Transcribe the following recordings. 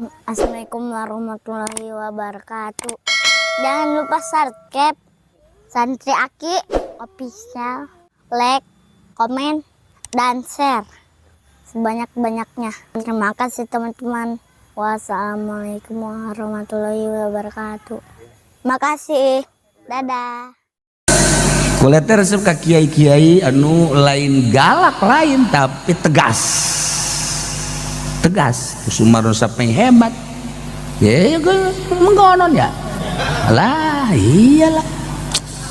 Assalamualaikum warahmatullahi wabarakatuh. Jangan lupa subscribe Santri Aki Official, like, komen, dan share sebanyak-banyaknya. Terima kasih, teman-teman. Wassalamualaikum warahmatullahi wabarakatuh. Makasih. Dadah. Kula teh resep ka kiai-kiai anu lain galak, lain, tapi tegas. Tegas. Sumarno sampai hebat. Ya, ya menggonon ya. Lah, iyalah.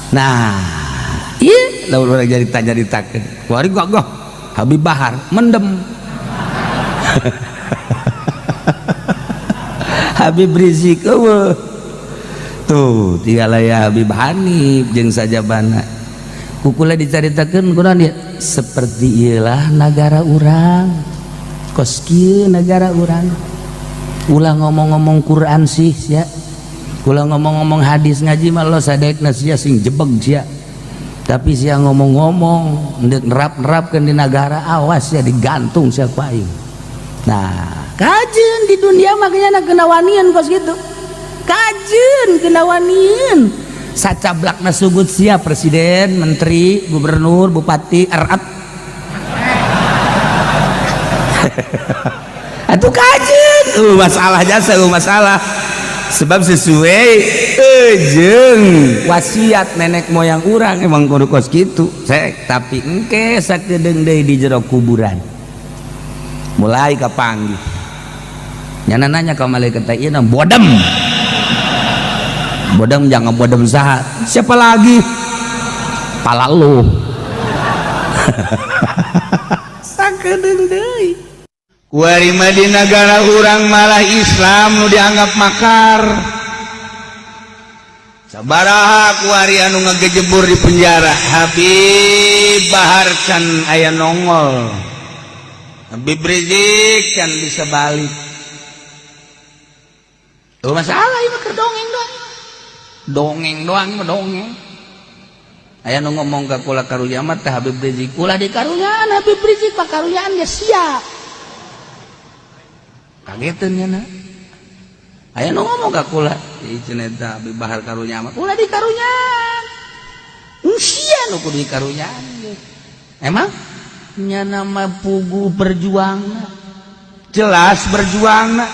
Nah, iya, lamun urang jadi tanya ditakeun. Kuari gagah Habib Bahar mendem. Habib Rizik eueuh. Tuh, tinggal ya Habib Hanif jeung sajabana. Kukula dicaritakeun kunaon ya? Seperti ieulah nagara urang. Kos kieu nagara urang. Ulah ngomong-ngomong Quran sih sia. Ulah ngomong-ngomong hadis, ngaji mah lo sadekna sia sing jebeg sia. Tapi sia ngomong-ngomong ndek nerap-nerapkeun di nagara, awas sia digantung sia ku aing. Nah, kajeun di dunia makanya kena wanian kos gitu. Kajeun kena wanian. Sacablakna sugut sia presiden, menteri, gubernur, bupati, erat. Atuh kajeun, masalah jasa, masalah. Sebab sesuai jeung wasiat nenek moyang urang emang kudu kos kitu. Sek, tapi engke sakedeung deui di jero kuburan. Mulai kapanggih. Nyana nanya ka malaikat teh ieu bodem. Bodem jangan bodem saha. Siapa lagi? Pala lu. Sakedeung deui. Kuari mah di nagara urang malah Islam nu dianggap makar. Sabaraha kuari anu ngagejebur di penjara. Habib Bahar can aya nongol. Habib Rizik can bisa balik. Tuh masalah ieu mah keur dongeng doang. Dongeng doang mah dongeng. Aya nu ngomong ka kula karunya mah teh Habib Rizik. Ulah dikarunyaan Habib Rizik mah karunyaan ge sia. Kageteun nya na. Aya nu ngomong ka kula, ieu cenah eta Habib Bahar karunya mah ulah dikarunyaan. Sia nu kudu dikarunyaan ge. Emang nya nama pugu berjuangna. Jelas berjuangna.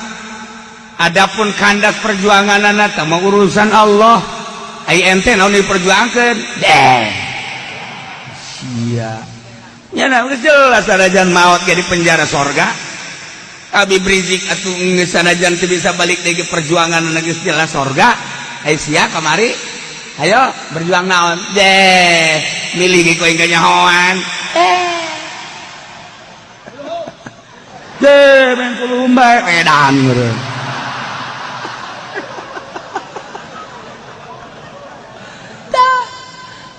Adapun kandas perjuanganana teh mah urusan Allah. Ai ente naon diperjuangkeun? Deh. Sia. Nya na geus jelas sanajan maot ge di penjara sorga. Habib Rizik atuh geus sanajan teu bisa balik deui ke perjuangan geus jelas sorga. Ai sia kamari ayo berjuang naon? Deh, milih ge ku aing kanyahoan. Deh, main kulumba edan meureun.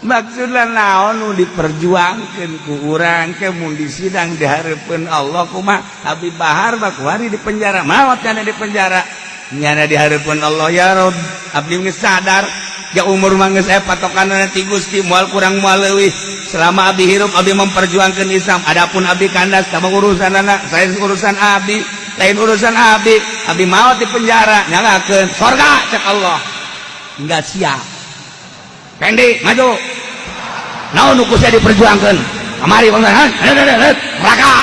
Maksudna naon nu diperjuangkeun ku urang ke mun disidang di hareupeun Allah kumaha? Habib Bahar mah kuari di penjara, maot kana di penjara. Nyana di hareupeun Allah ya Rob, abdi geus sadar ja umur mah geus aya patokanna ti Gusti, moal kurang moal leuwih. Selama abdi hirup abdi memperjuangkeun Islam. Adapun abdi kandas tah urusanana, saya urusan abdi, lain urusan abdi. Abdi maot di penjara, nyalakeun sorga cek Allah. Enggak siap. Pendi maju. Naon nu ku sia diperjuangkeun? Kamari bangsa, neraka.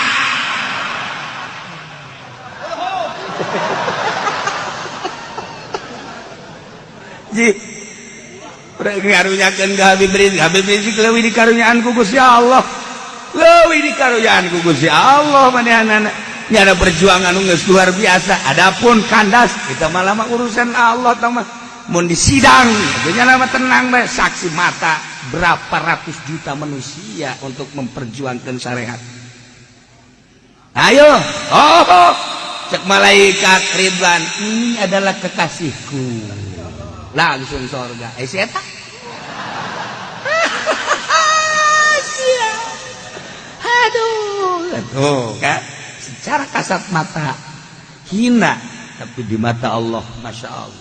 Ji. Karunyakeun ka Habib Rizik, Habib Rizik leuwih dikarunyaan ku Gusti Allah. Leuwih dikarunyaan ku Gusti Allah manehanana. Nyana perjuangan nu geus luar biasa. Adapun kandas kita malah mah urusan Allah tah mah. Mun disidang, nyana mah tenang bae, saksi mata berapa ratus juta manusia untuk memperjuangkan syariat. Ayo, oh, cek malaikat Ridwan, ini adalah kekasihku. Langsung sorga. Eh si eta? Aduh, tuh kan secara kasat mata hina, tapi di mata Allah, masya Allah.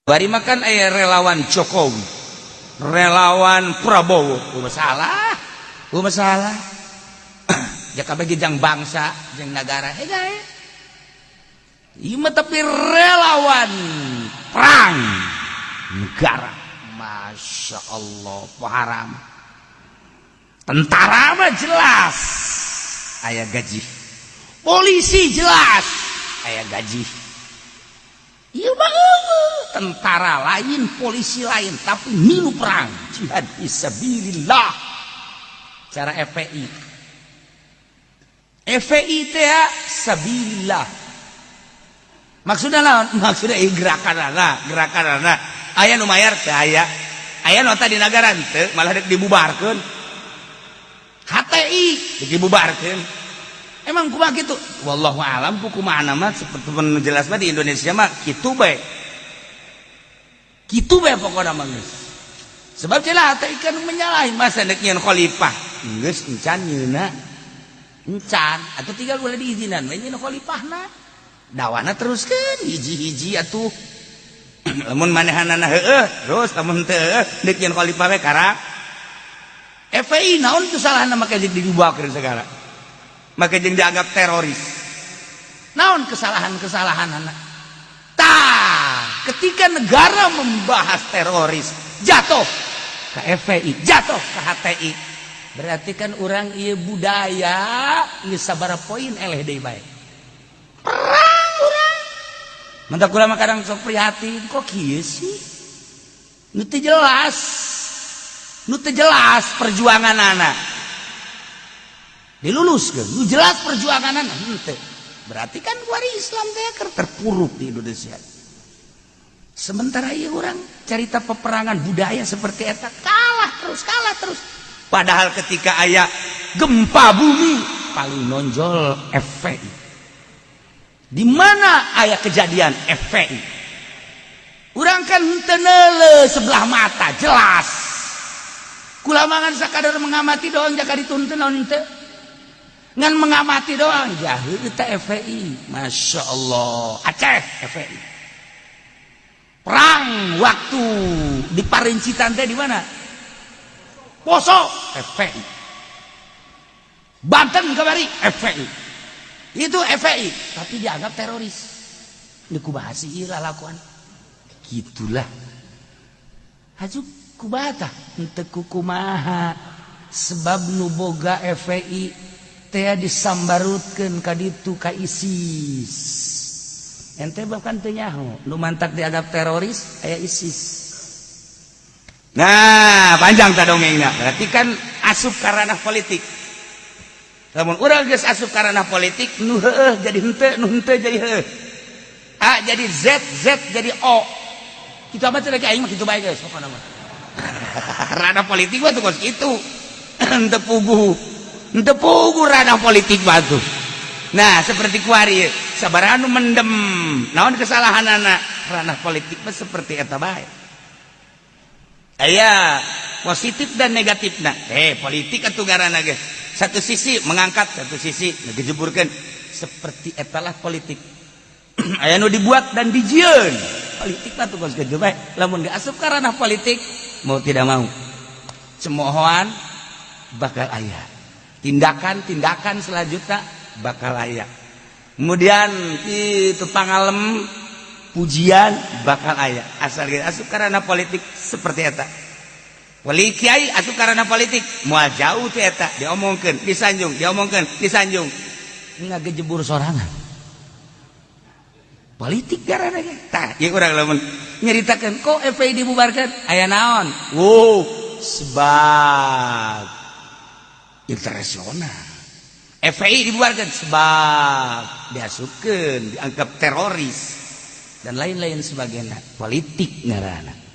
Bari makan aya relawan Jokowi, relawan Prabowo, masalah, masalah. Ya kabeh jang bangsa, jang negara, eh. Ieu mah tapi relawan perang negara. Masya Allah, haram. Tentara mah jelas aya gaji, polisi jelas aya gaji. Ieu mah tentara lain, polisi lain, tapi milu perang jihad fisabilillah. Cara FPI, FPI teh sabilillah. Maksudnya naon? Maksudnya gerakan anak, gerakan anak. Aya nu mayar teh? Aya. Aya nota di negara teu? Malah dek dibubarkeun. HTI dek dibubarkeun. Emang kumaha kitu? Wallahu alam ku kumaha mah, seperti jelas mah di Indonesia mah kitu bae. Kitu bae pokona mah geus. Sebab celah HTI kan menyalahi, masa dek nyieun khalifah. Geus encan nyeuna. Encan atuh, tinggal boleh diizinan we nyieun khalifahna. Dawana teruskeun hiji-hiji atuh. Lamun manehanana heueuh terus, lamun teu heueuh deuk nyieun khalifah we karak. FPI naon itu salahna make jeung dibubarkeun segala? Make jeung dianggap teroris. Naon kesalahan-kesalahan anak? Tah, ketika negara membahas teroris, jatuh ke FPI, jatuh ke HTI. Berarti kan orang ieu budaya geus sabaraha poin eleh deui bae. Perang urang. Mantap, kula mah kadang sok prihatin, kok kieu sih? Nu teu jelas. Nu teu jelas perjuangan anak. Diluluskeun, nu jelas perjuangan anak henteu. Berarti kan kuari Islam teh keur terpuruk di Indonesia. Sementara ieu urang cerita peperangan budaya seperti eta kalah terus, kalah terus. Padahal ketika aya gempa bumi paling nonjol FPI. Di mana aya kejadian FPI? Urang kan henteu sebelah mata jelas. Kula mangan sakadar mengamati doang, jaka dituntun naon henteu. Ngan mengamati doang jaheu teh FPI. Masya Allah, Aceh FPI. Perang waktu di Parincitan teh di mana? Poso FPI. Banten kamari FPI. Itu FPI, tapi dianggap teroris. Ini kumaha sih lakuan? Gitulah. Haju kumaha tah? Henteu kumaha. Sebab nu boga FPI teh disambarutkeun ka ditu ka ISIS. Ente bahkan teu nyaho, nu mantak dianggap teroris aya ISIS. Nah, panjang ta dongengna. Berarti kan asup ka ranah politik. Lamun urang geus asup ka ranah politik, nu heueuh jadi henteu, nu henteu jadi heueuh. A jadi Z, Z jadi O. Kitu mah teh aing mah kitu bae geus pokona mah. Ranah politik mah tuh kos kitu. Henteu puguh. Henteu puguh ranah politik mah tuh. Nah, seperti kuari sabaraha nu mendem. Naon kesalahanana? Ranah politik mah seperti eta bae. Aya positif dan negatifna. Politik atuh ngaranna ge. Satu sisi mengangkat, satu sisi ngejeburkeun. Seperti etalah politik. Aya nu dibuat dan dijieun. Politik mah tuh kos kitu bae. Lamun geus asup ka ranah politik, mau tidak mau cemoohan bakal aya. Tindakan-tindakan selanjutnya bakal aya. Kemudian itu pangalem pujian bakal aya. Asal geus asup ka ranah politik seperti eta. Wali kiai asup ka ranah politik moal jauh tuh eta, diomongkeun, disanjung, diomongkeun, disanjung. Ngagejebur sorangan. Politik garana ge. Tah, ieu urang lamun nyeritakeun kok FPI dibubarkan, aya naon? Wow, sebab internasional. FPI dibubarkan sebab diasupkeun, dianggap teroris dan lain-lain sebagainya. Politik ngaranna.